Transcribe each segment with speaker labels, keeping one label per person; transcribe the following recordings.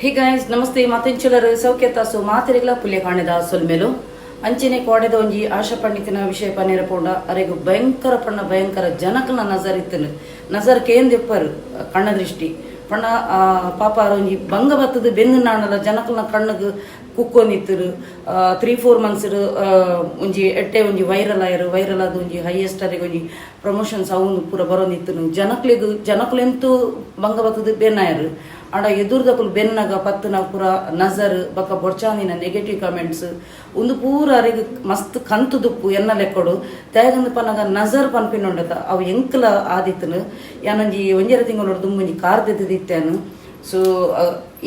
Speaker 1: Hey guys, namaste. ಮಾತೆಂಚುಲರು ಸೌಖ್ಯತ? ಸೊ ಮಾತೆರೆಗ್ಲ ಪುಲ್ಯ ಕಾಣೆದ ಸೊಲ್ಮೆಲು. ಅಂಚನೆ ಕೋಡೆದ ಒಂಜಿ ಆಶಾ ಪಂಡಿತನ ವಿಷಯ ಪನೇರ ಪೋಂಡ, ಅರೆಗು ಭಯಂಕರ ಪಣ್ಣ ಭಯಂಕರ ಜನಕನ ನಜರ್ ಇತ್ತನು. ನಜರ್ ಕೇಂದೆಪ್ಪರು, ಕಣ್ಣ ದೃಷ್ಟಿ ಪಣ್ಣ. ಪಾಪ ಒಂಜಿ ಬಂಗ ಬತ್ತದ ಬೆಂದು ನಾಣಲ ಜನಕಲ್ನ ಕಣ್ಣಗ್ ಕುಕ್ಕೊಂದಿತ್ತರು. 3-4 ಮಂತ್ಸ್ ಒಂಜಿ ಎಟ್ಟೆ ಒಂಜಿ ವೈರಲ್ ಆಯರು. ವೈರಲ್ ಆದ ಒಂಜಿ ಹೈಯೆಸ್ಟ್ ಅರೆಗ್ ಒಂಜಿ ಪ್ರಮೋಷನ್ಸ್ ಅವು ಪೂರ ಬರೋಂದಿತ್ತನು. ಜನಕ್ಲೆಗ್ ಜನಕುಲೆಂತೂ ಬಂಗ ಬತ್ತದ ಬೆನ್ನಾಯರು. ಆಂಡ ಎದುರ್ದಕುಲು ಬೆನ್ನಗ ಪತ್ತನ ಪೂರ ನಜರ್ ಬೊಕ ಬೊಡ್ಚಾಂದಿನ ನೆಗೆಟಿವ್ ಕಮೆಂಟ್ಸ್ ಉಂದು ಪೂರ ಅರೆಗ್ ಮಸ್ತ್ ಕಂತು ದುಪ್ಪು ಎನ್ನ ಲೆಕ್ಕೊಡು. ದಾಯೆಗಂದ್ ಪನ್ನಗ ನಜರ್ ಪನ್ಪಿನೊಂಡತ ಅವು ಎಂಕ್ಲ ಆದಿತ್ತನು. ಯಾನೊಂಜಿ ಒಂಜರೆ ತಿಂಗಳು ದುಂಬೊಂಜಿ ಕಾರ್ ದೆತ್ತುದಿತ್ತೇನು. ಸೊ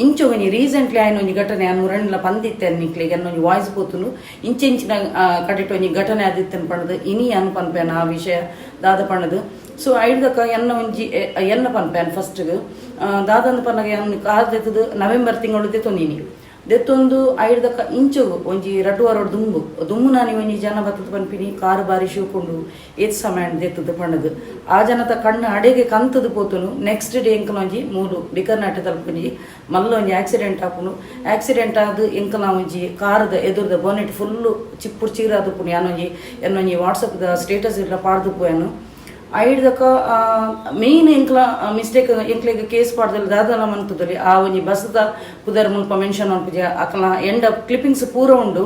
Speaker 1: ಇಂಚ ಒಂಜಿ ರೀಸೆಂಟ್ಲಿ ಆಯ್ನ ಒಂಜಿ ಘಟನೆ ಯಾನ್ ಮುರಣ್ಲ ಪಂದಿತ್ತೇನೆ ನಿಕ್ಲೆಗ್. ಎನ್ನ ಒಂಜಿ ವಾಯ್ಸ್ ಪೋತುನು. ಇಂಚ ಇಂಚಿನ ಕಡೆಟ್ ಒಂಜಿ ಘಟನೆ ಆದಿತ್ತೇನು ಪಂಡದು ಇನಿ ಯಾನ್ ಪನ್ಪೇನ ಆ ವಿಷಯ ದಾದ ಪಂಡದು. ಸೊ ಐಡ್ದಕ ಎನ್ನ ಒಂಜಿ ಎನ್ನ ಪನ್ಪೇನ್ ಫಸ್ಟ್ಗ್ ದಾದಂದು ಪನ್ನಗ, ಯಾನ್ ಕಾರ್ ದೆತ್ತದು ನವೆಂಬರ್ ತಿಂಗಳು ದೆತ್ತೊಂದಿನಿ. ದೆತ್ತೊಂದು ಐಡ್ದಕ ಇಂಚಗು ಒಂಜಿ ರಡ್ಡು ವಾರಡ್ ದುಂಬು ದುಂಬು ನಾನಿ ಒಂಜಿ ಜನ ಬತ್ತದ ಪನ್ಪಿನಿ, ಕಾರು ಬಾರಿ ಶೋಕುಂಡು, ಏತ್ ಸಮಯ ದೆತ್ತದು ಪಂಡದು. ಆ ಜನತ ಕಣ್ಣು ಅಡೆಗೆ ಕಂತದು ಪೋತುನು. ನೆಕ್ಸ್ಟ್ ಡೇ ಎಂಕಲ ಒಂಜಿ ಮೂಲು ಬಿಕರ್ನಾಟೆ ತಲುಪುಂಜಿ ಮಲ್ಲ ಒಂಜಿ ಆಕ್ಸಿಡೆಂಟ್ ಆಪುಂಡು. ಆಕ್ಸಿಡೆಂಟ್ ಆದ್ ಎಂಕಲ ಒಂಜಿ ಕಾರದ ಎದುರ್ದ ಬೋನೆಟ್ ಫುಲ್ಲು ಚಿಪ್ಪುಡು ಚೀರಾದುಪ್ಪುಂಡು. ಯಾನೊಂಜಿ ಎನ್ನೊಂಜಿ ವಾಟ್ಸಪ್ ಸ್ಟೇಟಸ್ ಇಲ್ಲ ಪಾಡ್ದುಪ್ಪು. ಐಡ್ದಕ ಮೇನ್ ಎಂಕ್ಲ ಮಿಸ್ಟೇಕ್, ಎಂಕ್ಲೆಗ್ ಕೇಸ್ ಪಾಡ್ದಲ್ಲಿ ದಾದಲ ಮಂತುದಲ್ಲಿ ಆ ಒಂಜಿ ಬಸ್ದ ಪುದರ್ ಮುಲ್ಪ ಮೆನ್ಷನ್ ಮನ್ಪುಜಿ. ಅಕಲ್ನ ಎಂಡ ಕ್ಲಿಪ್ಪಿಂಗ್ಸ್ ಪೂರ ಉಂಡು.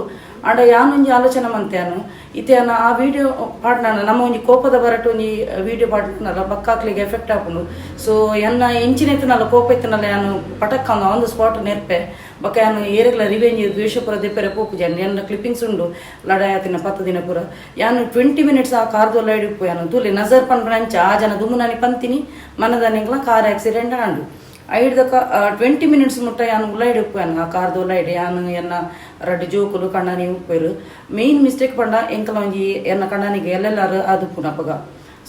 Speaker 1: ಆಂಡ ಯಾನೊಂಜಿ ಆಲೋಚನೆ ಮಂತ್ಯಾನು ಇತ್ತೆ ಯಾನ ಆ ವಿಡಿಯೋ ಪಾಡ್ನಾನ, ನಮ್ಮ ಒಂಜಿ ಕೋಪದ ಬರಟ್ ಒಂಜಿ ವಿಡಿಯೋ ಪಾಡ್ನಲ್ಲ, ಬಕ್ಕಾಕ್ಲಿಗೆ ಎಫೆಕ್ಟ್ ಆಪುಂಡು. ಸೊ ಎನ್ನ ಇಂಚಿನ ಇತ್ತನಲ್ಲ, ಕೋಪ ಇತ್ತನಲ್ಲ, ಯಾನು ಪಟಕ್ on the spot ನೆರ್ಪೆ. ಬೊಕ್ಕ ಯಾನು ಏರೆಗ್ಲ ರಿವೆಂಜ್ ದ್ವೇಷ ಪೂರ ದೆಪ್ಪೆರೆ ಪೋಪುಜಿ. ಎನ್ನ ಕ್ಲಿಪ್ಪಿಂಗ್ಸ್ ಉಂಡು ಲಡಾಯತಿನ 10 ದಿನ ಪೂರ. ಯಾನು 20 ಮಿನಿಟ್ಸ್ ಆ ಕಾರ್ದೊಲ್ಲ ಇಡುಪ್ಪು. ಯಾನು ತೂಲೆ ನಜರ್ ಪನ್ಪುನ ಅಂಚ ಆ ಜನ ದುಂಬು ನಾನಿ ಪಂತಿನಿ ಮನದನಿಂಗ್ಲ ಕಾರ್ ಆಕ್ಸಿಡೆಂಟ್ ಆಂಡು. ಐಡ್ದಕ 20 ಮಿನಿಟ್ಸ್ ಮುಟ್ಟ ಯಾನು ಉಲಾಯ್ಡ್ ಉಪ್ಪು. ಆ ಕಾರ್ದ ಉಲಾಯ್ಡ್ ಯಾನು, ಎನ್ನ ರಡ್ಡು ಜೋಕುಲು, ಕಣ್ಣನಿ ಉಪ್ಪೇರು. ಮೇನ್ ಮಿಸ್ಟೇಕ್ ಪಂಡ ಎಂಕಲ ಒಂಜಿ ಎನ್ನ ಕಣ್ಣನಿಗೆ ಎಲ್ ಎಲ್ ಆರ್ ಆದುಪ್ಪುನು ಅಪಗ.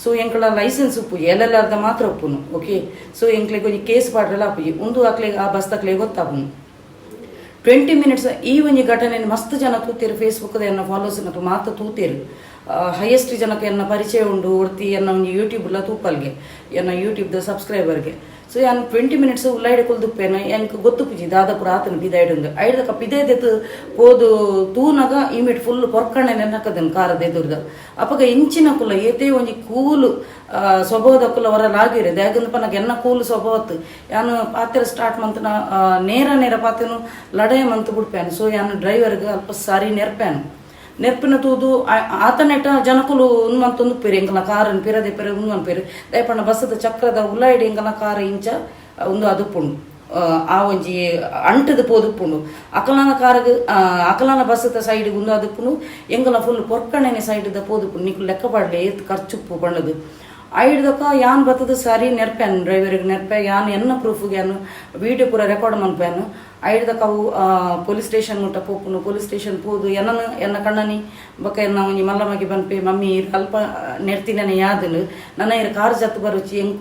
Speaker 1: ಸೊ ಎಂಕಲ ಲೈಸೆನ್ಸ್ ಉಪ್ಪು, ಎಲ್ ಎಲ್ ಆರ್ದ ಮಾತ್ರ ಉಪ್ಪುನು. ಓಕೆ, ಸೊ ಎಂಕ್ಲೆಗ್ ಒಂಜಿ ಕೇಸ್ ಪಾಡ್ರೆಲ ಆಪುಜಿ. ಉಂದು ಅಕ್ಲೆಗ್ ಆ ಬಸ್ ತಕ್ಲೆಗ್ ಗೊತ್ತಾಪುನು. 20 ಮಿನಿಟ್ಸ್ ಈ ಒಂಜಿ ಘಟನೆ ಮಸ್ತ್ ಜನ ತೂತೇರು. ಫೇಸ್ಬುಕ್ ಎನ್ನ ಫಾಲೋವರ್ಸ್ ನಕಲು ಮಾತ ತೂತೇರು. ಹೈಯೆಸ್ಟ್ ಜನಕ್ಕೆ ಎನ್ನ ಪರಿಚಯ ಉಂಡು. ಒರ್ತಿ ಎನ್ನ ಒಂಜಿ ಯೂಟ್ಯೂಬ್ ಲ ತೂಪಲ್ಗೆ, ಎನ್ನ ಯೂಟ್ಯೂಬ್ ದ ಸಬ್ಸ್ಕ್ರೈಬರ್ಗೆ. ಸೊ ಯಾನ್ 20 ಮಿನಿಟ್ಸ್ ಉಲ್ಲೈಡೆ ಕುಲ್ದುಪ್ಪೇನ. ಎಂಕ್ ಗೊತ್ತುಪುಜಿ ದಾದಪುರ ಆತನ ಪಿದಾಯ್ಡುಂದು. ಐಡ್ದಕ ಪಿದೈದೆತ್ತು ಪೋದು ತೂನಗ ಇಮಿಟ್ ಫುಲ್ ಪೊರ್ಕಣೆ ನೆನಕದನ್ ಕಾರದ ಎದುರ್ದ. ಅಪಗ ಇಂಚಿನ ಕುಲ್ಲ ಏತೇ ಒಂಜಿ ಕೂಲು ಸ್ವಭಾವದ ಕುಲ್ಲ ಹೊರ ಲಾಗಿರೆ. ದಾಗಂದ ಪನಗ ಎನ್ನ ಕೂಲು ಸ್ವಭಾವತ್ತು ಯಾನು ಪಾತ್ರೆ ಸ್ಟಾರ್ಟ್ ಮಂತನ ನೇರ ನೇರ ಪಾತೆನು ಲಡಾಯ ಮಂತ್ ಬಿಡ್ಪೇನು. ಸೊ ಯಾನು ಡ್ರೈವರ್ಗೆ ಅಲ್ಪ ಸಾರಿ ನೆರ್ಪೇನು. ನೆರ್ಪಿನ ತೂದು ಆತನೆಟ ಜನಕುಲು ಉನ್ಮಂತೊಂದು ಪೇರು ಎಂಕಲ್ನ ಕಾರನ್ ಪಿರದೆ ಪೆರೆ ಉನ್ಮನ್ ಪೇರು. ದಯಪಣ್ಣ ಬಸ್ಸದ ಚಕ್ರದ ಉಲಾಯ್ಡ್ ಎಂಕಲ್ನ ಕಾರ ಇಂಚ ಒಂದು ಅದುಪ್ಪುಂಡು, ಆ ಒಂಜಿ ಅಂಟದ ಪೋದುಪ್ಪುಂಡು. ಅಕಲನ ಕಾರಗ್ ಅಕಲನ ಬಸ್ಸದ ಸೈಡ್ ಉಂದು ಅದುಪ್ಪುಂಡು, ಎಂಕಲ್ನ ಫುಲ್ ಪೊರ್ಕಣೆನೆ ಸೈಡ್ ದ ಪೋದುಪ್ಪುಂಡು. ನಿಕ್ಲು ಲೆಕ್ಕ ಪಾಡ್ಲೆ ಏತ್ ಖರ್ಚುಪ್ಪು ಪಂಡದು. ಐಡ್ದಕ ಯಾನ್ ಬತ್ತದ ಸರಿ ನೆರ್ಪೇನು, ಡ್ರೈವರ್ಗೆ ನೆರ್ಪೆ. ಯಾನ್ ಎನ್ನ ಪ್ರೂಫ್ಗೆ ಯಾನು ವಿಡಿಯೋ ಪೂರ ರೆಕಾರ್ಡ್ ಮನ್ಪೇನು. ಐಡ್ದಕ ಅವು ಪೊಲೀಸ್ ಸ್ಟೇಷನ್ ಮುಟ್ಟ ಪೋಪುನು. ಪೊಲೀಸ್ ಸ್ಟೇಷನ್ ಪೋದು ಎನ್ನನ ಎನ್ನ ಕಣ್ಣನಿ ಬೊಕ ಎನ್ನ ಒಂಜಿ ಮಲ್ಲ ಮಗೆ ಪನ್ಪೆ, ಮಮ್ಮಿ ಇರ್ ಅಲ್ಪ ನೆರ್ತಿನನೆ ಯಾದನು ನನ್ನ ಇರ್ ಕಾರ್ ಜತ್ತು ಬರುಚಿ. ಎಂಕ್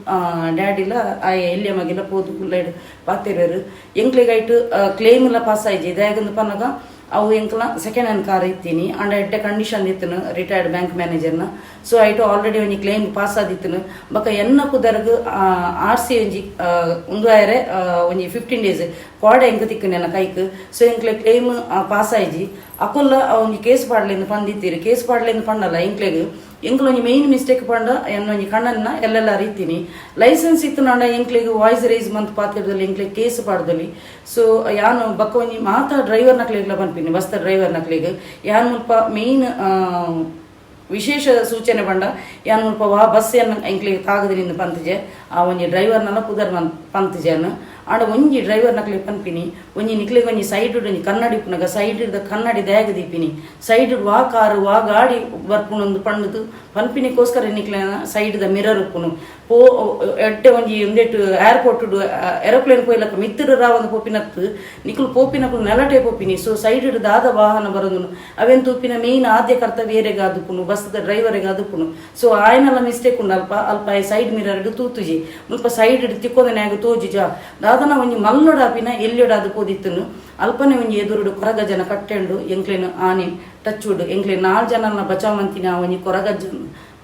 Speaker 1: ಡ್ಯಾಡಿಲ ಆಯ ಎಲ್ಲಿಯ ಮಗಿಲ ಪೋದು ಕುಲ್ಲೈಡ್ ಪಾತೆರ್ವೆರು. ಎಂಕ್ಲೆಗ್ ಐಟ್ ಕ್ಲೇಮ್ ಎಲ್ಲ ಪಾಸ್ ಆಯ್ಜಿ. ದಾಯಗಂದು ಪನ್ನಗ ಅವು ಎಂಕ್ಲ second hand car ಇತ್ತೀನಿ. ಅಂಡ ಎಡ್ಡೆ ಕಂಡೀಷನ್ ಇತ್ತನು, ರಿಟೈರ್ಡ್ ಬ್ಯಾಂಕ್ ಮ್ಯಾನೇಜರ್ನ. ಸೊ ಐಟು ಆಲ್ರೆಡಿ ಒಂಜಿ ಕ್ಲೇಮ್ ಪಾಸ್ ಆದಿತ್ತನು. ಬೊಕ ಎನ್ನ ಪುದರ್ಗ್ ಆರ್ ಸಿ ಒಂಜಿ ಉಂದು ಆಯರೆ ಒಂಜಿ 15 ಡೇಸ್ ಕೋಡೆ ಎಂಕ್ ತಿಕ್ಕುನೆ ಎನ್ನ ಕೈಕ್. ಸೊ ಎಂಕ್ಲೆ ಕ್ಲೇಮ್ ಪಾಸ್ ಆಯ್ಜಿ. ಅಕುಲ್ಲ ಒಂಜಿ ಕೇಸ್ ಪಾಡ್ಲಿಂದ ಪಂದಿತ್ತೀರಿ. ಕೇಸ್ ಪಾಡ್ಲಿಂದ ಪಂಡಲ್ಲ ಎಂಕ್ಲೆಗ್. ಎಂಕ್ಲ ಒಂಜಿ ಮೇನ್ ಮಿಸ್ಟೇಕ್ ಪಂಡ ಎನ್ನ ಒಂಜಿ ಕಣ್ಣನ್ನ ಎಲ್ಲೆಲ್ಲ ರೀತಿನಿ ಲೈಸೆನ್ಸ್ ಇತ್ತು ನಾಡ ಎಂಕ್ಲೆಗ್ ವಾಯ್ಸ್ ರೇಸ್ ಮಂತ್ ಪಾತಿರ್ದಲ್ಲಿ ಎಂಕ್ಲೆಗ್ ಕೇಸ್ ಪಾಡ್ದಲ್ಲಿ. ಸೊ ಯಾನು ಬೊಕ್ಕ ಒಂಜಿ ಮಾತ ಡ್ರೈವರ್ ನಕ್ಲೆಗ್ಲ ಪನ್ಪಿನಿ, ಬಸ್ತ ಡ್ರೈವರ್ ನಕ್ಲೆಗ್ ಯಾನ್ ಮುಲ್ಪ ಮೇನ್ ವಿಶೇಷ ಸೂಚನೆ ಪಂಡ, ಯಾನ್ ಮುಲ್ಪ ವಾ ಬಸ್ ಎನ್ನ ಎಂಕ್ಲೆಗ್ ತಾಗದಿನಿಂದ ಪಂತಿಜೆ, ಆ ಒಂಜಿ ಡ್ರೈವರ್ನಲ್ಲ ಪುದರ್ ಮನ್ ಪಂತಿಜೆನ್. ಆಂಡ ಒಂಜಿ ಡ್ರೈವರ್ ನಕ್ಲೆಗ್ ಪನ್ಪಿನಿ, ಒಂಜಿ ನಿಕ್ಲೆಗ್ ಒಂಜಿ ಸೈಡ್ ಒಂಜಿ ಕನ್ನಡಿ ಉಪ್ಪುನಗ ಸೈಡ್ ಕನ್ನಡಿ ದಾಯಗ ದೀಪಿನಿ? ಸೈಡ್ ವಾ ಕಾರು ವಾ ಗಾಡಿ ಬರ್ಪುಂಡು ಪಂಡುದು ಪನ್ಪಿನಿಗೋಸ್ಕರ ನಿಕ್ಲೆನ side the mirror ಉಪ್ಪುನು. ಪೋ ಎಡ್ಡೆ ಒಂಜಿ ಉಂದೆಟ್ ಏರ್ಪೋರ್ಟ್ ಏರೋಪ್ಲೇನ್ ಪೋಯ್ಲಕ್ಕ ಮಿತ್ತುಡು ರಾವಂದು ಪೋಪಿನತ್ತು ನಿಕುಲು ಪೋಪಿನಕುಲು ನೆಲಟೆ ಪೋಪಿನಿ. ಸೊ ಸೈಡ್ ದಾದ ವಾಹನ ಬರೋದು ಅವೆನ್ ತೂಪಿನ ಮೇನ್ ಆದ್ಯ ಕರ್ತವ್ಯ ಏರೆಗ್ ಆದುಪ್ಪುನು? ಬಸ್ದ ಡ್ರೈವರ್ಗೆ ಆದುಪ್ಪುನು. ಸೊ ಆಯನಲ್ಲ ಮಿಸ್ಟೇಕ್ ಉಂಡು. ಅಲ್ಪ ಅಲ್ಪ ಸೈಡ್ ಮಿರರ್ ತೂತುಜಿ. ಮುಲ್ಪ ಸೈಡ್ ತಿಕ್ಕೋದನೆ ತೋಜಿಜ. ದಾದನ ಒಂಜಿ ಮಲ್ಲೊಡಾಪಿನ ಎಲ್ಲಿಯೊಡಾದು ಪೋದಿತ್ತನು. ಅಲ್ಪನೆ ಒಂಜಿ ಎದುರುಡು ಕೊರಗ ಜನ ಕಟ್ಟೆಂಡು. ಎಂಕ್ಲೆನ ಆನಿ ಟಚ್ ವುಡ್ ಎಂಕ್ಲೆ ನಾಲ್ ಜನನ ಬಚಾವ್ ಮಂತಿನ ಒಂಜಿ ಕೊರಗಜ್ಜ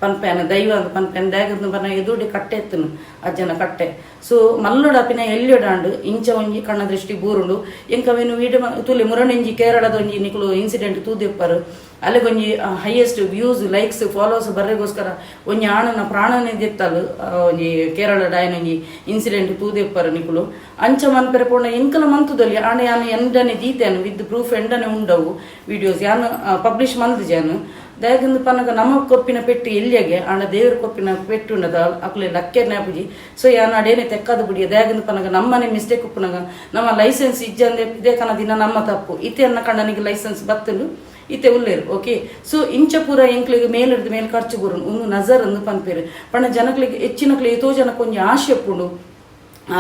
Speaker 1: ಪನ್ಪೇನ ದೈವ ಪನ್ಪೇನ ದಾಯೆಗ್ ಪನ್ನ ಎದುರುಡೆ ಕಟ್ಟೆ ಎತ್ತುನು ಅಜ್ಜನ ಕಟ್ಟೆ. ಸೊ ಮಲ್ಲುಡಾಪಿನ ಎಲ್ಯೊಡಾಂಡ್ ಇಂಚ ಒಂಜಿ ಕಣ್ಣ ದೃಷ್ಟಿ ಬೂರುಂಡು. ಎಂಕ ಅವೆನ್ ವೀಡಿಯೋ ತೂಲೆ ಮುರಣೆಂಜಿ ಕೇರಳದ ಒಂಜಿ ನಿಕುಲು ಇನ್ಸಿಡೆಂಟ್ ತೂದೆಪ್ಪರು. ಅಲ್ಲಿಗೊಂಜಿ ಹೈಯೆಸ್ಟ್ ವ್ಯೂಸ್ ಲೈಕ್ಸ್ ಫಾಲೋವರ್ಸ್ ಬರ್ರೆಗೋಸ್ಕರ ಒಂಜಿ ಆಣನ ಪ್ರಾಣನೇ ದೆತ್ತಲು ಒಂಜಿ ಕೇರಳ ಡಾಯನ ಒಂಜಿ ಇನ್ಸಿಡೆಂಟ್ ತೂದೆಪ್ಪರು ನಿಕುಲು. ಅಂಚ ಮನ್ಪೆರೆ ಪೋಂಡ ಎಂಕಲ ಮಂತುದಲ್ಲಿ ಆಂಡ ಯಾನ್ ಎಂಡನೆ ದೀತೇನು ವಿತ್ ಪ್ರೂಫ್ ಎಂಡನೆ ಉಂಡವು ವಿಡಿಯೋಸ್ ಯಾನ್ ಪಬ್ಲಿಷ್ ಮಲ್ದಿಜಾನು. ದಾಯೆಗಂದ್ ಪನ್ನಗ ನಮ ಕೊರ್ಪಿನ ಪೆಟ್ಟು ಎಲ್ಲಿಯಗೆ ಆಂಡ ದೇವರು ಕೊರ್ಪಿನ ಪೆಟ್ಟು ಉಂಡದ ಅಕುಲೆ ಲಕ್ಕೆ ಜ್ಞಾಪುಜಿ. ಸೊ ಯಾನ್ ಅಡೇನೆ ತೆಕ್ಕದ ಬುಡಿಯ. ದಾಯೆಗಂದ್ ಪನ್ನಗ ನಮ್ಮನೆ ಮಿಸ್ಟೇಕ್ ಉಪ್ಪುನಗ ನಮ್ಮ ಲೈಸೆನ್ಸ್ ಇಜ್ಜಂದೆ ಇದೇ ಕನ ದಿನ ನಮ್ಮ ತಪ್ಪು. ಇತ್ತೆ ಅನ್ನ ಕಂಡನಿಗೆ ಲೈಸೆನ್ಸ್ ಬತ್ತುಂಡು ಇತ್ತೆ ಉಲ್ಲೇರು ಓಕೆ. ಸೊ ಇಂಚ ಪೂರ ಎಂಕ್ಲೆಗ್ ಮೇಲಿಡ್ದು ಮೇಲ್ ಖರ್ಚು ಬರುಂಡು. ಉಂದು ನಜರ್ ಅಂದ್ ಪನ್ಪೆರ್. ಪಂಡ ಜನಕ್ಲೆಗ್ ಹೆಚ್ಚಿನಕ್ಲೆ ಏತೋ ಜನಕ್ಕೆ ಒಂಜಿ ಆಶೆ ಉಪ್ಪುಂಡು.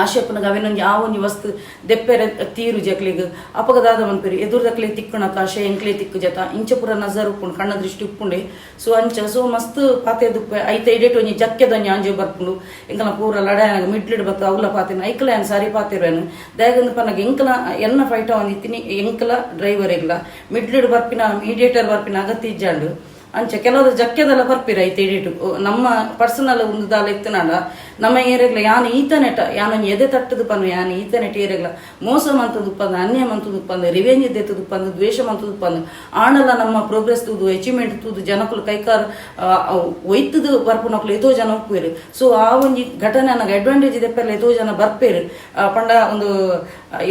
Speaker 1: ಆಶೆ ಉಪ್ಪುನಗ ಅವೆನೊಂಜಿ ಆ ಒಂಜಿ ವಸ್ತು ದೆಪ್ಪೆರೆ ತೀರು ಜಕ್ಲೆಗ್ ಅಪಗ ದಾದ ಮನ್ಪೆರ್ ಎದುರುದಕ್ಲೆ ತಿಕ್ಕುನ ಆಶೆ ಎಂಕ್ಲೆ ತಿಕ್ಕು ಜತ ಇಂಚ ಪೂರ ನಜರ್ ಉಪ್ಪುಂಡು, ಕಣ್ಣ ದೃಷ್ಟಿ ಉಪ್ಪುಂಡೆ. ಸೊ ಅಂಚ ಸೊ ಮಸ್ತ್ ಪಾತೆ ದುಪ್ಪೆ ಐತ ಇಡೇಟ್ ಒಂಜಿ ಜಕ್ಕೆದೊಂಜಿ ಆಂಜೆ ಬರ್ಪುಂಡು. ಎಂಕಲ ಪೂರ ಲಡಾಯನಾಗ ಮಿಡ್ಲಿಡ್ ಬತ್ತ ಅವ್ಲ ಪಾತೆನ ಐಕ್ಲ ಯಾನ್ ಸಾರಿ ಪಾತೆರುವೆನು. ದಾಯೆಗಂದ್ ಪನ್ನಗ ಎಂಕಲ ಎನ್ನ ಫೈಟ್ ಆವೊಂದಿತ್ತಿನಿ ಎಂಕಲ ಡ್ರೈವರ್ ಇಲ್ಲ ಮಿಡ್ಲಿಡ್ ಬರ್ಪಿನ ಮೀಡಿಯೇಟರ್ ಬರ್ಪಿನ ಅಗತ್ಯ ಇಜ್ಜಾಂಡು. ಅಂಚ ಕೆಲವರು ಜಕ್ಕೆದೆಲ್ಲ ಬರ್ಪಿರ ಐತೆ ಇಡೀಟು ನಮ್ಮ ಪರ್ಸನಲ್ ಒಂದು ದಾಲ ಇತ್ತನಾಂಡ ನಮ್ಮ ಏರೆಗ್ಲ ಯಾನ್ ಈತನೆಟ ಯಾನ್ ಒಂಜಿ ಎದೆ ತಟ್ಟದು ಪನ್ನು ಯಾನ್ ಈತನೆಟ ಏರೆಗ್ಲ ಮೋಸ ಮಂತುದು ಉಪ್ಪಂದು, ಅನ್ಯಾಯ ಮಂತುದು ಉಪ್ಪಂದು, ರಿವೆಂಜ್ ದೆತ್ತದು ಉಪ್ಪಂದು, ದ್ವೇಷ ಮಂತುದು ಉಪ್ಪಂದು. ಆಂಡಲ ನಮ್ಮ ಪ್ರೋಗ್ರೆಸ್ ತೂದು ಅಚೀವ್ಮೆಂಟ್ ತೂದು ಜನಕುಲು ಕೈಕಾರ್ ಒಯ್ತದು ಬರ್ಪುನಕುಲು ಏತೋ ಜನ ಉಪ್ಪುವೆರ್. ಸೊ ಆ ಒಂಜಿ ಘಟನೆ ನನಗೆ ಅಡ್ವಾಂಟೇಜ್ ದೆಪ್ಪೆರ್ಲ ಏತೋ ಜನ ಬರ್ಪೇರು. ಪಂಡ ಒಂದು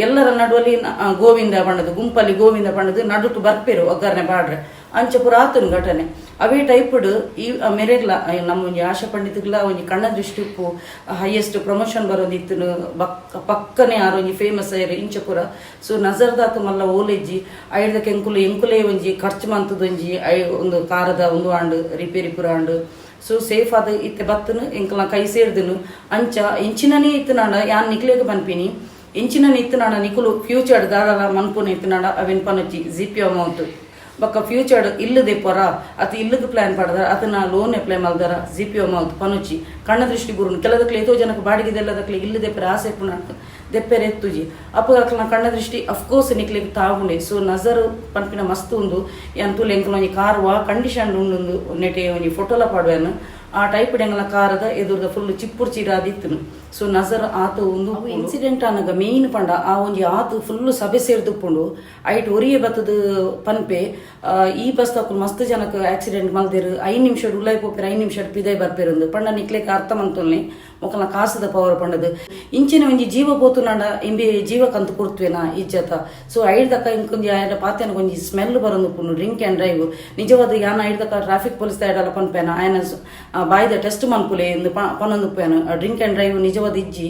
Speaker 1: ಎಲ್ಲರ ನಡುವಲ್ಲಿ ಗೋವಿಂದ ಪಂಡದು ಗುಂಪಲ್ಲಿ ಗೋವಿಂದ ಪಂಡದು ನಡುಟು ಬರ್ಪೇರು ಒಗ್ಗರಣೆ ಬಾಡ್ರೆ. ಅಂಚ ಪೂರ ಆತುನು ಘಟನೆ ಅವೇ ಟೈಪ್ಡ್ ಈ ಮೆರೆಗ್ಲ ನಮ್ಮ ಒಂಜಿ ಆಶಾ ಪಂಡಿತ್ಗ್ಲ ಒಂಜಿ ಕಣ್ಣ ದೃಷ್ಟಿ ಉಪ್ಪು. ಹೈಯೆಸ್ಟ್ ಪ್ರಮೋಷನ್ ಬರೋದಿತ್ತುನು ಬಕ್ಕ ಪಕ್ಕನೆ ಆರ್ ಒಂಜಿ ಫೇಮಸ್ ಆಯೆರ್ ಇಂಚ ಪೂರ. ಸೊ ನಜರ್ದಾತ್ ಮಲ್ಲ ಓಲೆಜ್ಜಿ ಐಡ್ದಕ್ಕೆ ಎಂಕುಲು ಎಂಕುಲೇ ಒಂಜಿ ಖರ್ಚು ಮಂತದೊಂಜಿ I ಒಂದು ಕಾರದ ಒಂದು ಆಂಡ್ ರಿಪೇರಿ ಪೂರ ಆಂಡ್. ಸೊ ಸೇಫ್ ಆದ್ ಇತ್ತೆ ಬತ್ತುನು ಎಂಕಲ್ನ ಕೈ ಸೇರ್ದುನು. ಅಂಚ ಇಂಚಿನನೇ ಇತ್ತುನಾಂಡ ಯಾನ್ ನಿಕ್ಲೆಗ್ ಪನ್ಪಿನಿ, ಇಂಚಿನನೇ ಇತ್ತುನಾಂಡ ನಿಕುಲು ಫ್ಯೂಚರ್ ದಾದಲ ಮನ್ಪುನ ಇತ್ತುನಾಂಡ ಅವೆನ್ ಪನೊಚ್ಚಿ ಜಿಪಿ ಅಮೌಂಟ್. ಬೊಕ್ಕ ಫ್ಯೂಚರ್ ಇಲ್ಲದೆ ಪೊರ ಅತ್ ಇಲ್ಲದ ಪ್ಲಾನ್ ಪಡೆದ ಅದನ್ನ ಲೋನ್ ಅಪ್ಲೈ ಮಲ್ದರ ಜಿಪಿ ಅಮೌಂಟ್ ಪನೊಚ್ಚಿ. ಕಣ್ಣ ದೃಷ್ಟಿ ಗುರುನು ಕೆಲದಕ್ಲೆ ಏತೋ ಜನಕ್ಕೆ ಬಾಡಿಗೆದೆಲ್ಲದಕ್ಲೆ ಇಲ್ಲದೆ ಪೆರ ಆಸೆ ಪುನ ದೆಪ್ಪೆರೆ ಎತ್ತುಜಿ. ಅಪ್ಪಗ ಅಕ್ಲನ ಕಣ್ಣ ದೃಷ್ಟಿ ಅಫ್ಕೋರ್ಸ್ ನಿಕ್ಲೆಗ್ ತಾಗುಂಡೆ. ಸೊ ನಜರ್ ಪನ್ಪಿನ ಮಸ್ತ್ ಉಂದು. ಯಾನ್ ತೂಲೆ ಎಂಕಲ್ನ ಒಂಜಿ ಕಾರ್ ವಾ ಕಂಡೀಷನ್ ಉಂಡು ನೆಟೆ ಒಂಜಿ ಫೋಟೋಲ ಪಾಡುವೆನ್. ಆ ಟೈಪ್ ಎಂಗಲ ಕಾರದ ಎದುರುದ ಫುಲ್ ಚಿಪ್ಪುರ್ ಚೀರಾದಿತ್ತುನು. ಸೊ ನಜರ್ ಆತ ಉಂದು ಇನ್ಸಿಡೆಂಟ್ ಆನಗ ಮೇನ್ ಪಂಡ ಆ ಒಂಜಿ ಆತು ಫುಲ್ ಸಭೆ ಸೇರ್ದುಪ್ಪುಂಡು. ಐಟ್ ಒರಿಯೆ ಬತ್ತದು ಪನ್ಪೆ, ಈ ಬಸ್ ತಕುಲು ಮಸ್ತ್ ಜನಕ್ಕೆ ಆಕ್ಸಿಡೆಂಟ್ ಮಲ್ದೆರ್, 5 ನಿಮಿಷ ಉಲಾಯಿ ಪೋಪೆರ್, 5 ನಿಮಿಷ ಪಿದೈ ಬರ್ಪೆರ್. ಪಂಡ ನಿಕ್ಲೆಗ್ ಅರ್ಥ ಮಂತೊಲ್ನೆ ಮೊಕಲ್ನ ಕಾಸದ ಪವರ್ ಪಂಡದು. ಇಂಚಿನ ಒಂಜಿ ಜೀವ ಪೋತುನಾಂಡ ಇಂಬೆ ಜೀವ ಕಂತು ಕೊಡ್ತುವೆನಾ ಇಜ್ಜತ. ಸೊ ಐಡ್ದಕ್ಕ ಇಂಕೊಂಜಿ ಆಯಡ ಪಾತೆನ ಒಂಜಿ ಸ್ಮೆಲ್ ಬರೊಂದುಪ್ಪುಂಡು ಡ್ರಿಂಕ್ ಆ್ಯಂಡ್ ಡ್ರೈವ್. ನಿಜವಾದ ಯಾನ್ ಐಡ್ದಕ್ಕ ಟ್ರಾಫಿಕ್ ಪೊಲೀಸ್ ಐಡಲ ಪನ್ಪೇನ ಆಯನ ಬಾಯ್ದ ಟೆಸ್ಟ್ ಮನ್ಪುಲೆ ಇಂದು ಪನೊಂದುಪ್ಪೇನ. ಡ್ರಿಂಕ್ ಆ್ಯಂಡ್ ಡ್ರೈವ್ ನಿಜವಾದ ಇಜ್ಜಿ.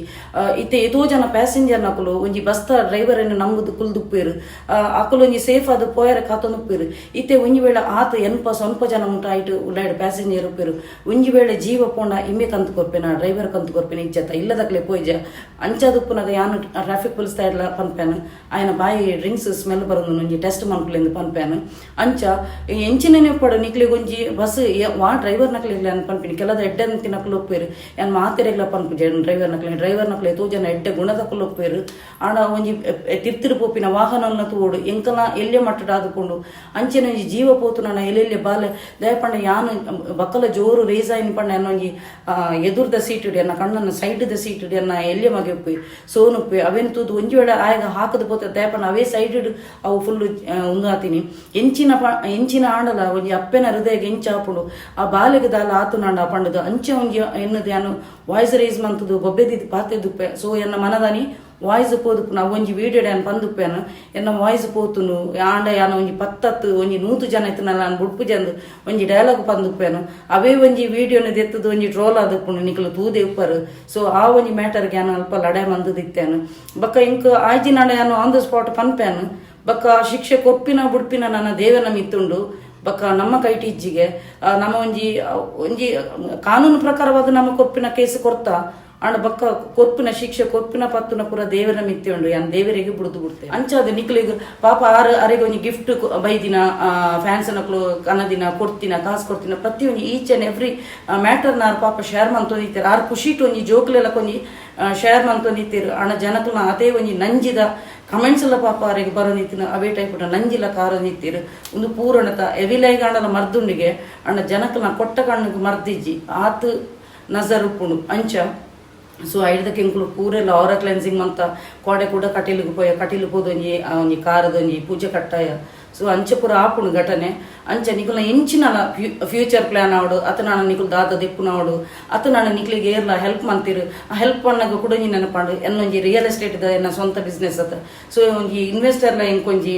Speaker 1: ಇತ್ತೆ ಏತೋ ಜನ ಪ್ಯಾಸೆಂಜರ್ ನಕುಲು ಒಂಜಿ ಬಸ್ತ ಡ್ರೈವರ್ ನಂಬುದು ಕುಲ್ದುಪ್ಪೇರು, ಅಕುಲು ಒಂಜಿ ಸೇಫ್ ಆದ್ ಪೋಯರೆ ಕಾತೊಂದುಪ್ಪೇರು. ಇತ್ತೆ ಒಂಜಿ ವೇಳೆ ಆತ ಎನ್ಪ ಸ್ವಲ್ಪ ಜನ ಉಂಟು ಆಯ್ತು ಉಳ್ಳಾಯ್ಡ್ ಪ್ಯಾಸೆಂಜರ್ ಉಪ್ಪೇರು. ಒಂಜಿ ವೇಳೆ ಜೀವ ಪೋಂಡ ಇಂಬೆ ಕಂತು ಕೊರ್ಪೇನ, ಡ್ರೈವರ್ ಕಂತು ಕೊರ್ಪೇನ ಇಜ್ಜತ ಇಲ್ಲದಕ್ಲೆ ಪೋಯ್ಜ. ಅಂಚಾದುಪ್ಪುನಗ ಯಾನ್ ಟ್ರಾಫಿಕ್ ಪೊಲೀಸ್ ಇಡ್ಲ ಪನ್ಪೇನು ಆಯನ ಬಾಯಿ ಡ್ರಿಂಕ್ಸ್ ಸ್ಮೆಲ್ ಬರೋದು ಒಂಜಿ ಟೆಸ್ಟ್ ಮನ್ಪುಲೆಂದು ಪನ್ಪೇನು. ಅಂಚ ಎಂಚಿನ ಪಡು ನಿಕ್ಲೆಗ್ ಒಂಜಿ ಬಸ್ ವಾ ಡ್ರೈವರ್ ನಕ್ಲೆಗ್ಲ ಪನ್ಪಿನಿ. ಕೆಲದ ಎಡ್ಡೆ ತಿನಕ್ಲು ಒಪ್ಪೇರು, ಯಾನ್ ಮಾತೆರೆಗ್ಲ ಪನ್ಪುಜೆ ಡ್ರೈವರ್ ನಕ್ಲೆ. ಡ್ರೈವರ್ ನಕ್ಲೆ ಏತೋ ಜನ ಎಡ್ಡೆ ಗುಣದಕುಲು ಒಪ್ಪೇರು. ಆಂಡ ಒಂಜಿ ತಿರ್ತಿರು ಪೋಪಿನ ವಾಹನವನ್ನ ತೂವೊಡು. ಎಂಕಲ ಎಲ್ಯ ಮಟ್ಟಡ್ ಆದುಕೊಂಡು ಅಂಚಿನ ಒಂಜಿ ಜೀವ ಪೋತುನನ ಎಲ್ಲೆಲ್ಯ ಬಾಲೆ ದಯಪಂಡ ಯಾನ್ ಬಕ್ಕಲ ಜೋರು ರೇಸ್ ಆಯಿನ ಪಂಡ ಎನ್ನ ಒಂಜಿ ಎದುರ್ದ ಸೀಟ್ ಎನ್ನ ಕಣ್ಣನ ಸೈಡ್ದ ಸೀಟ್ ಎನ್ನ ಎಲ್ಯ ಮಗೆ ಉಪ್ಪಿ ಸೋನುಪ್ಪಿ ಅವೇನು ತೂದು ಒಂಜಿ ವೇಳೆ ಆಯಗ ಹಾಕದ ಪೋತ ದಯಪಂಡ ಅವೇ ಸೈಡ್ ಅವು ಫುಲ್ ಉಂದು ಆತೀನಿ. ಎಂಚಿನ ಎಂಚಿನ ಆಂಡಲ ಒಂಜಿ ಅಪ್ಪೆನ ಹೃದಯಗೆ ಎಂಚ ಆಪುಂಡು ಆ ಬಾಲೆಗ್ ದಾಲ ಆತುನಾಂಡ ಪಂಡದು ಅಂಚೆ ಒಂಜಿ ಎನ್ನದು ಯಾನು ವಾಯ್ಸ್ ರೇಸ್ ಮಂತುದು ಬೊಬ್ಬೆದಿದ್ದು ಪಾತೆ ದುಪ್ಪೆ. ಸೊ ಎನ್ನ ಮನದಾನಿ ವಾಯ್ಸ್ ಪೋದುಪ್ಪುನ ಒಂಜಿ ವೀಡಿಯೋ ಯಾನ್ ಪಂದುಪ್ಪೇನು ಎನ್ನ ವಾಯ್ಸ್ ಪೋತುನು. ಆಂಡ ಯಾನ ಒಂಜಿ ಪತ್ತತ್ತು ಒಂಜಿ 100 ಜನ ಇತ್ತನಲ್ಲ ನಾನು ಬುಡ್ಪು ಜಂದು ಒಂಜಿ ಡೈಲಾಗ್ ಪಂದುಪ್ಪೇನು. ಅವೇ ಒಂಜಿ ವೀಡಿಯೋನ ದೆತ್ತದು ಒಂಜಿ ಟ್ರೋಲ್ ಆದುಪ್ಪುಂಡು, ನಿಕಲು ತೂದೆ ಉಪ್ಪರು. ಸೊ ಆ ಒಂಜಿ ಮ್ಯಾಟರ್ಗೆ ಯಾನ್ ಅಲ್ಪ ಲಡಾಯಿ ಮಂದದಿತ್ತೇನು. ಬೊಕ್ಕ ಇಂಕ್ ಆಯ್ಜಿನಾಂಡ ಯಾನು ಆನ್ the spot ಪನ್ಪೇನು. ಬೊಕ್ಕ ಶಿಕ್ಷೆ ಕೊರ್ಪಿನ ಬುಡ್ಪಿನ ನನ್ನ ದೇವನ ಮಿತ್ತುಂಡು. ಬೊಕ್ಕ ನಮ್ಮ ಕೈಟಿ ಇಜ್ಜಿಗೆ ನಮ್ಮ ಒಂಜಿ ಒಂಜಿ ಕಾನೂನು ಪ್ರಕಾರವಾದ ನಮ್ಮ ಕೊರ್ಪಿನ ಕೇಸ್ ಕೊರ್ತಾ. ಆಂಡ ಬೊಕ್ಕ ಕೊರ್ಪಿನ ಶಿಕ್ಷೆ ಕೊರ್ಪಿನ ಪತ್ತುನ ಪೂರ ದೇವರ ಮಿತ್ತೆ ಉಂಡು. ಯಾನ್ ದೇವರಿಗೆ ಬುಡ್ದು ಬಿಡ್ತೆ. ಅಂಚಾದ ನಿಕ್ಲೆಗ್ ಪಾಪ ಆರು ಅರೆಗೆ ಒಂಜಿ ಗಿಫ್ಟ್ ಬೈದಿನ ಫ್ಯಾನ್ಸ್ ನಕುಲು ಕನದಿನ ಕೊಡ್ತಿನ ಕಾಸು ಕೊಡ್ತಿನ ಪ್ರತಿ ಒಂಜಿ ಈಚ್ ಅಂಡ್ ಎವ್ರಿ ಮ್ಯಾಟರ್ ನಾರ್ ಪಾಪ ಶೇರ್ ಮಂತೊಂದಿತ್ತೆರ್. ಆರ್ ಖುಷಿಟ್ ಒಂಜಿ ಜೋಕ್ಲೆಲ ಒಂಜಿ ಶೇರ್ ಮಂತೊಂದಿತ್ತೆರ್. ಆಂಡ ಜನಕುಲ್ನ ಅದೇ ಒಂಜಿ ನಂಜಿದ Comments ಎಲ್ಲ ಪಾಪ ಅರೆಗ್ ಬರೋನಿತ್ತಿನ ಅವೇ ಟೈಪ್ ನಂಜಿಲ ಕಾರೊಂದಿತ್ತೀರು. ಒಂದು ಪೂರಣತ ಎವಿಲೈಗಾಂಡಲ ಮರ್ದುಂಡಿಗೆ ಅಣ್ಣ ಜನಕಲ್ನ ಕೊಟ್ಟ ಕಣ್ಣುಗೆ ಮರ್ದಿಜ್ಜಿ ಆತ್ ನಜರ್ ಉಪ್ಪುಂಡು ಅಂಚ. ಸೊ ಐಡ್ದಕ್ಕೆ ಎಂಕುಲು ಪೂರೆಲ್ಲ ಅವರ ಕ್ಲೆನ್ಸಿಂಗ್ ಮಂತ ಕೋಡೆ ಕೂಡ ಕಟೀಲಿಗೆ ಪೋಯ, ಕಟೀಲು ಪೋದೊಂಜಿ ಒಂಜಿ ಕಾರದೊಂಜಿ ಪೂಜೆ ಕಟ್ಟಾಯ. ಸೊ ಅಂಚ ಪೂರ ಆಪುಂಡು ಘಟನೆ. ಅಂಚ ನಿಕುಲ್ನ ಎಂಚಿನಲ ಫ್ಯೂಚರ್ ಪ್ಲಾನ್ ಆವಡು, ಅತನಾಣ ನಿಕುಲು ದಾದ ದೆಪ್ಪುನವಡು, ಅತನಾಣ ನಿಕ್ಲಿಗೆ ಏರ್ಲ ಹೆಲ್ಪ್ ಮಂತಿರು, ಆ ಹೆಲ್ಪ್ ಪಣ್ಣಗ ಕುಡೊಂಜಿ ನೆನಪಾಂಡು. ಎನ್ನೊಂಜಿ ರಿಯಲ್ ಎಸ್ಟೇಟ್ ದ ಎನ್ನ ಸ್ವಂತ ಬಿಸ್ನೆಸ್ ಅತ. ಸೊ ಒಂಜಿ ಇನ್ವೆಸ್ಟರ್ಲ ಎಂಕೊಂಜಿ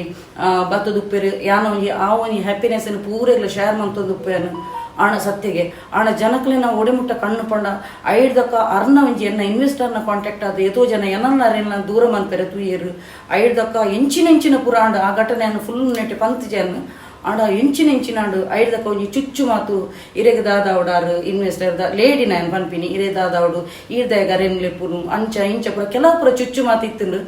Speaker 1: ಬತ್ತದುಪ್ಪೆರು, ಯಾನ ಒಂಜಿ ಆ ಒಂಜಿ ಹ್ಯಾಪಿನೆಸ್ ಪೂರೆಗ್ಲ ಶೇರ್ ಮಂತೊಂದುಪ್ಪೇನು. ಆಣ ಸತ್ಯಗೆ ಆಣ ಜನಕ್ಲೆನ ಒಡೆಮುಟ್ಟ ಕಣ್ಣು ಪಂಡ ಐಡ್ದಕ್ಕ ಅರ್ನ ಒಂಜಿ ಎನ್ನ ಇನ್ವೆಸ್ಟರ್ನ ಕಾಂಟ್ಯಾಕ್ಟ್ ಆದ ಏತೋ ಜನ ಎನನ್ನ ದೂರ ಮನ್ಪೆರೆ ತೂಯೆರು. ಐಡ್ದಕ್ಕ ಎಂಚಿನ ಪುರಾಂಡ ಆ ಘಟನೆಯನ್ನು ಫುಲ್ ನೆಟ್ ಪಂತ್ ಜನ ಆಂಡ ಎಂಚಿನ ಎಂಚಿನಾಂಡು. ಐಡ್ದಕ್ಕ ಒಂಜಿ ಚುಚ್ಚು ಮಾತು, ಇರೆಗ್ ದಾದಾವಡಾರು ಇನ್ವೆಸ್ಟರ್ the lady ನಾನು ಪನ್ಪಿನಿ, ಇರೆ ದಾದಾವಡು ಈರ್ದಾಯ ಗರೆನ್ ಲೆಪ್ಪುನು ಅಂಚ ಇಂಚ ಪೂರ ಕೆಲವು ಪೂರ ಚುಚ್ಚು ಮಾತು ಇತ್ತುಂಡು.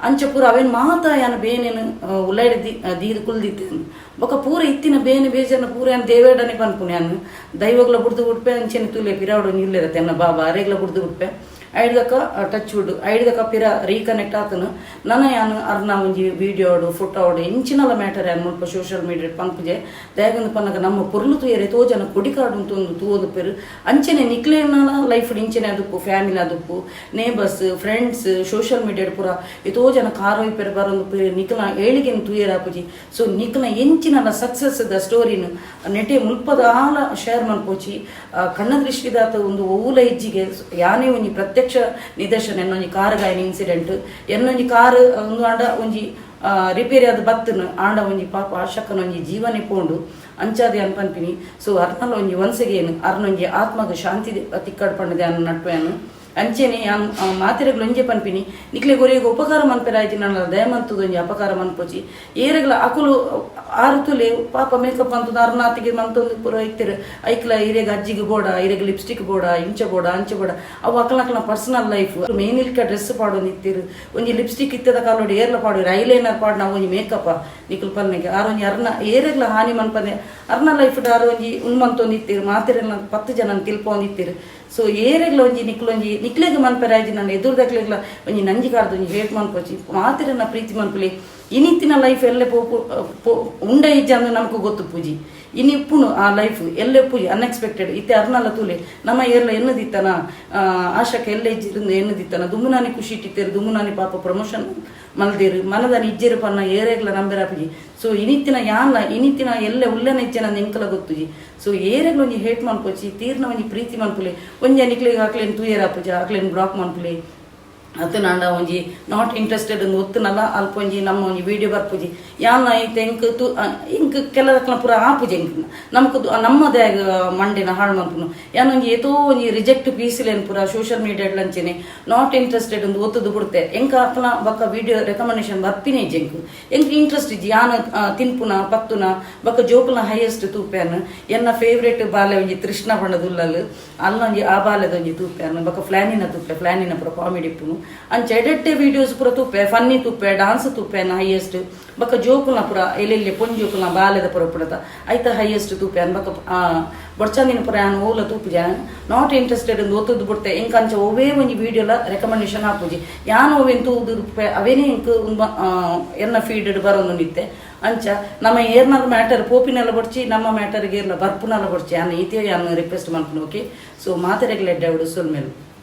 Speaker 1: ಅಂಚ ಪೂರ ಅವೇನು ಮಾತ ಯಾನ ಬೇನೇನು ಉಲ್ಲೈಡ್ ದೀದ್ ಕುಲ್ದಿತ್ತು. ಬೊಕ ಪೂರ ಇತ್ತಿನ ಬೇನೆ ಬೇಜಾರ್ನ ಪೂರ ಯಾನ್ ದೇವೇಡನೆ ಪನ್ಪುನಿ. ಯಾನ್ ದೈವಗ್ಲ ಬುಡ್ದು ಬುಡ್ಪೆ. ಅಂಚೆನೆ ತೂಲೆ ಪಿರಾವಡು ಇಲ್ಲೆರತ್ತೆ ಎನ್ನ ಬಾಬಾ ಅರೆಗ್ಲ ಬುಡ್ದು ಬುಡ್ಪೆ. ಐಡ್ದಕ್ಕ ಟಚ್ ವುಡ್ ಐಡ್ದಕ್ಕ ಪಿರ ರೀಕನೆಕ್ಟ್ ಆತನು. ನನ ಯಾನ್ ಅರ್ನ ಒಂಜಿ ವಿಡಿಯೋಡು ಫೋಟೋಡು ಎಂಚಿನಲ ಮ್ಯಾಟರ್ ಯಾನ್ ಮುಲ್ಪ ಸೋಷಿಯಲ್ ಮೀಡಿಯಾ ಪನ್ಪುಜೆ. ದಾಯೆಗಂದ್ ಪನ್ನಗ ನಮ್ಮ ಪೊರ್ಲು ತೂಯರೆ ತೋ ಜನ ಕೊಡಿಕಾಡು ಉಂತೊಂದು ತೂವೊಂದುಪ್ಪೆರ್. ಅಂಚನೆ ನಿಕ್ಲೆನ ಲೈಫ್ ಇಂಚನೆ ಅದುಪ್ಪು, ಫ್ಯಾಮಿಲಿ ಅದುಪ್ಪು, neighbours, friends, social media ಪೂರ ಏತೋ ಜನ ಕಾರ್ ಒಯ್ಪೆರ್ ಬರೊಂದುಪ್ಪೆರ್. ನಿಕ್ಲ ಏಳಿಗೆನ್ ತೂಯೆರ್ ಆಪುಜಿ. ಸೊ ನಿಕ್ಲ ಎಂಚಿನಲ ಸಕ್ಸಸ್ ದ ಸ್ಟೋರಿನ್ ನೆಟೆ ಮುಲ್ಪದ ಆಲ ಶೇರ್ ಮನ್ಪೊಚಿ. ಕಣ್ಣ ದೃಷ್ಟಿದಾತ ಒಂದು ಓಲ ಇಜ್ಜಿಗೆ ಯಾನೇ ಒಂಜಿ ಪ್ರತ್ಯಕ್ಷ ನಿದರ್ಶನ. ಎನ್ನೊಂಜಿ ಕಾರ್ ಗಾಯನ ಇನ್ಸಿಡೆಂಟ್, ಎನ್ನೊಂಜಿ ಕಾರ್ ಒಂದು ಆಂಡ ಒಂಜಿ ರಿಪೇರಿ ಆದ್ ಬತ್ತನು, ಆಂಡ ಒಂಜಿ ಪಾಪ ಆಶಕ್ಕನ ಒಂಜಿ ಜೀವನೆ ಪೋಂಡು. ಅಂಚಾದೆ ಅನ್ ಪನ್ಪಿನಿ. ಸೊ ಅರ್ನಲ ಒಂಜಿ ಒನ್ಸ್ ಅಗೇನ್ ಅರ್ನೊಂಜಿ ಆತ್ಮಗ ಶಾಂತಿ ತಿಕ್ಕಡ್ ಪಂಡದೆ ಅನ್ ನಟ್ಪೆನ್. ಅಂಚೆನೆ ಯಾನ್ ಮಾತೆರೆಗ್ಲ ಒಂಜೆ ಪನ್ಪಿನಿ, ನಿಕ್ಲೆ ಒರಿಯಗ್ ಉಪಕಾರ ಮನ್ಪೆರಾಯ್ತಿ ನನ್ನ ದಯಮಂತದ ಒಂಜಿ ಅಪಕಾರ ಮನ್ಪೊಚಿ ಏರೆಗ್ಲ. ಅಕುಲು ಆರು ತುಲೆ ಪಾಪ ಮೇಕಪ್ ಅಂತದ ಅರ್ನಾತಿಗೆ ಮಂತೊಂದು ಪೂರ ಇತ್ತೆರ್. ಐಕ್ಲ ಇರೆಗ್ ಅಜ್ಜಿಗೆ ಬೋಡ, ಇರೆಗ್ ಲಿಪ್ಸ್ಟಿಕ್ ಬೋಡ, ಇಂಚ ಬೋಡ, ಅಂಚ ಬೋಡ. ಅವು ಅಕಲ್ನ ಪರ್ಸನಲ್ ಲೈಫ್. ಮೇನ್ ಇಲ್ಕ ಡ್ರೆಸ್ ಪಾಡೊಂದು ಇತ್ತೆರ್. ಒಂಜಿ ಲಿಪ್ಸ್ಟಿಕ್ ಇತ್ತದ ಕಾಲೋಡು ಏರ್ಲ ಪಾಡುವೆರ್, ಐಲೈನರ್ ಪಾಡ್ ನಾವು ಒಂಜಿ ಮೇಕಪ್ ನಿಕುಲು ಪನ್ನೆಗೆ. ಆರ್ ಒಂಜಿ ಅರ್ನ ಏರೆಗ್ಲ ಹಾನಿ ಮನ್ಪಂದೆ ಅರ್ನ ಲೈಫ್ ಆರ್ ಒಂಜಿ ಉನ್ಮಂತೊಂದು ಇತ್ತೆರ್. ಮಾತೆರೆಗ್ಲ 10 ಜನ ತಿಳ್ಪೊಂದಿತ್ತೆರ್. ಸೊ ಏರೆಗ್ಲ ಒಂಜಿ ನಿಕ್ಲೊಂಜಿ ನಿಕ್ಲೆಗ್ ಮನ್ಪೆರಾಯ್ಜಿ ನನ್ನ ಎದುರುದಕ್ಲೆಗ್ಲ ಒಂಜಿ ನಂಜಿ ಕಾರ್ದ ಒಂಜಿ ಹೇಟ್ ಮನ್ಪೊಚಿ. ಮಾತೆರೆನ ಪ್ರೀತಿ ಮನ್ಪುಲಿ. ಇನಿತ್ತಿನ ಲೈಫ್ ಎಲ್ಲೆ ಪೋಪು ಉಂಡ ಇಜ್ಜ ಅಂದ್ ನಮಕ್ ಗೊತ್ತು ಪೂಜಿ. ಇನಿ ಇಪ್ಪುನು ಆ ಲೈಫ್ ಎಲ್ಲೆ ಪೂಜಿ ಅನ್ಎಕ್ಸ್ಪೆಕ್ಟೆಡ್ ಇತ್ತೆ. ಅರ್ನಲ ತೂಲೆ, ನಮ್ಮ ಏರ್ಲ ಎನ್ನದಿತ್ತನ ಆಶಕ್ಕೆ ಎಲ್ಲ ಇಜ್ಜಿರಿಂದ ಎನ್ನದಿತ್ತನ. ದುಮ್ಮುನಾನಿ ಖುಷಿ ಇಟ್ಟಿತ್ತೇರು, ದುಮ್ಮುನಾನಿ ಪಾಪ ಪ್ರಮೋಷನ್ ಮಲ್ದೇರು. ಮನದಾನಿ ಇಜ್ಜೆರು ಪನ್ನ ಏರೆಗ್ಲ ನಂಬೆರಾಪುಜಿ. ಸೊ ಇನಿತ್ತಿನ ಯಾನ್ಲ ಇನಿತ್ತಿನ ಎಲ್ಲೆ ಉಲ್ಲೆನ ಇಜ್ಜನ ಎಂಕಲ ಗೊತ್ತುಜಿ. ಸೊ ಏರೆಗ್ಲ ಒಂಜಿ ಹೇಟ್ ಮನ್ಪೊಚಿ, ತೀರ್ನ ಒಂಜಿ ಪ್ರೀತಿ ಮನ್ಪುಲೆ. ಒಂಜಿ ನಿಕ್ಲೆಗ್ ಅಕ್ಲೆನ್ ತೂಯೆರಾಪುಜಿ, ಅಕ್ಲೆನ್ ಬ್ಲಾಕ್ ಮನ್ಪುಲೆ. ಅತನಾಂಡ ಒಂಜಿ not interested ಒತ್ತುನಲ್ಲ ಅಲ್ಪ ಒಂಜಿ ನಮ್ಮ ಒಂಜಿ ವಿಡಿಯೋ ಬರ್ಪುಜಿ. ಯಾನ್ ಐತೆ ಎಂಕ್ ತು ಎಂಕ್ ಕೆಲದಕ್ಲ ಪೂರ ಆಪುಜಿ. ಎಂಕ್ ನಮಕ್ ನಮ್ಮದೇ ಮಂಡಿನ ಹಾಳು ಮನ್ಪುನು. ಯಾನ್ ಒಂಜಿ ಏತೋ ಒಂಜಿ ರಿಜೆಕ್ಟ್ ಪೀಸ್ಲೇನ್ ಪೂರ ಸೋಷಿಯಲ್ ಮೀಡಿಯಾ ಅಂಚೆನೆ not interested ಒಂದು ಒತ್ತುದು ಬಿಡ್ತೆ. ಎಂಕ್ ಅಕ್ಲ ಬೊಕ್ಕ ವಿಡಿಯೋ ರೆಕಮೆಂಡೇಶನ್ ಬರ್ಪಿನೇ ಇಜ್ಜಿ. ಎಂಕ್ ಎಂಕ್ ಇಂಟ್ರೆಸ್ಟ್ ಇಜ್ಜಿ. ಯಾನ್ ತಿನ್ಪುನ ಪತ್ತುನ ಬೊಕ್ಕ ಜೋಕುಲ್ನ ಹೈಯೆಸ್ಟ್ ತೂಪೇನ್. ಎನ್ನ ಫೇವ್ರೇಟ್ ಬಾಲೆ ಒಂಜಿ ತೃಷ್ಣ ಬಣ್ಣದುಲ್ಲಲ್ ಅಲ್ಲೊಂಜಿ ಆ ಬಾಲೆದೊಂಜಿ ತೂಪೇನ್. ಬೊಕ್ಕ ಫ್ಲಾನಿನ ತೂಪೆ, ಫ್ಲಾನಿನ ಪೂರ ಕಾಮಿಡಿ ಇಪ್ಪುನು. ಅಂಚ ಎಡೆಟ್ಟೆ ವಿಡಿಯೋಸ್ ಪೂರ ತೂಪೆ, ಫನ್ನಿ ತೂಪೆ, ಡಾನ್ಸ್ ತೂಪೇನ ಹೈಯೆಸ್ಟ್. ಬೊಕ್ಕ ಜೋಕುಲ್ನ ಪೂರ ಎಲ್ಲೆಲ್ಲಿ ಪೊಂಜೋಕುಲ್ನ ಬಾಲೆದ ಪೂರ ಪುಡತ ಐತ ಹೈಯೆಸ್ಟ್ ತೂಪೆ. ಅನ್ ಬೊಕ್ಕ ಬೊಡ್ಚಂದಿನ ಪೂರ ಯಾನ್ ಓಲ ತೂಪುಜ. Not interested ಒತ್ತುದು ಬಿಡ್ತೆ. ಎಂಕ್ ಅಂಚ ಒವ್ವೇ ಒಂಜಿ ವಿಡಿಯೋಲ ರೆಕಮೆಂಡೇಶನ್ ಆಪುಜಿ. ಯಾನ್ ಒವ್ವೇನ್ ತೂದು ಅವೇನೇ ಎಂಕ್ ಎನ್ನ ಫೀಡ್ ಬರೋದು ನಿತ್ತೆ. ಅಂಚ ನಮ್ಮ ಏರ್ನಲ್ ಮ್ಯಾಟರ್ ಪೋಪಿನೆಲ್ಲ ಬೊಡ್ಚಿ, ನಮ್ಮ ಮ್ಯಾಟರ್ಗೆ ಏರ್ಲ ಬರ್ಪುನಲ್ಲ ಬೊಡ್ಚಿ. ಯಾನ್ ಈತೆ ಯಾನ್ ರಿಕ್ವೆಸ್ಟ್ ಮಲ್ಪುನು. ಓಕೆ, ಸೊ ಮಾತೆರೆಗ್ಲ ಎಡ್ಡೆ ಆವಡ್. ಸೊಲ್ಮೆಲು.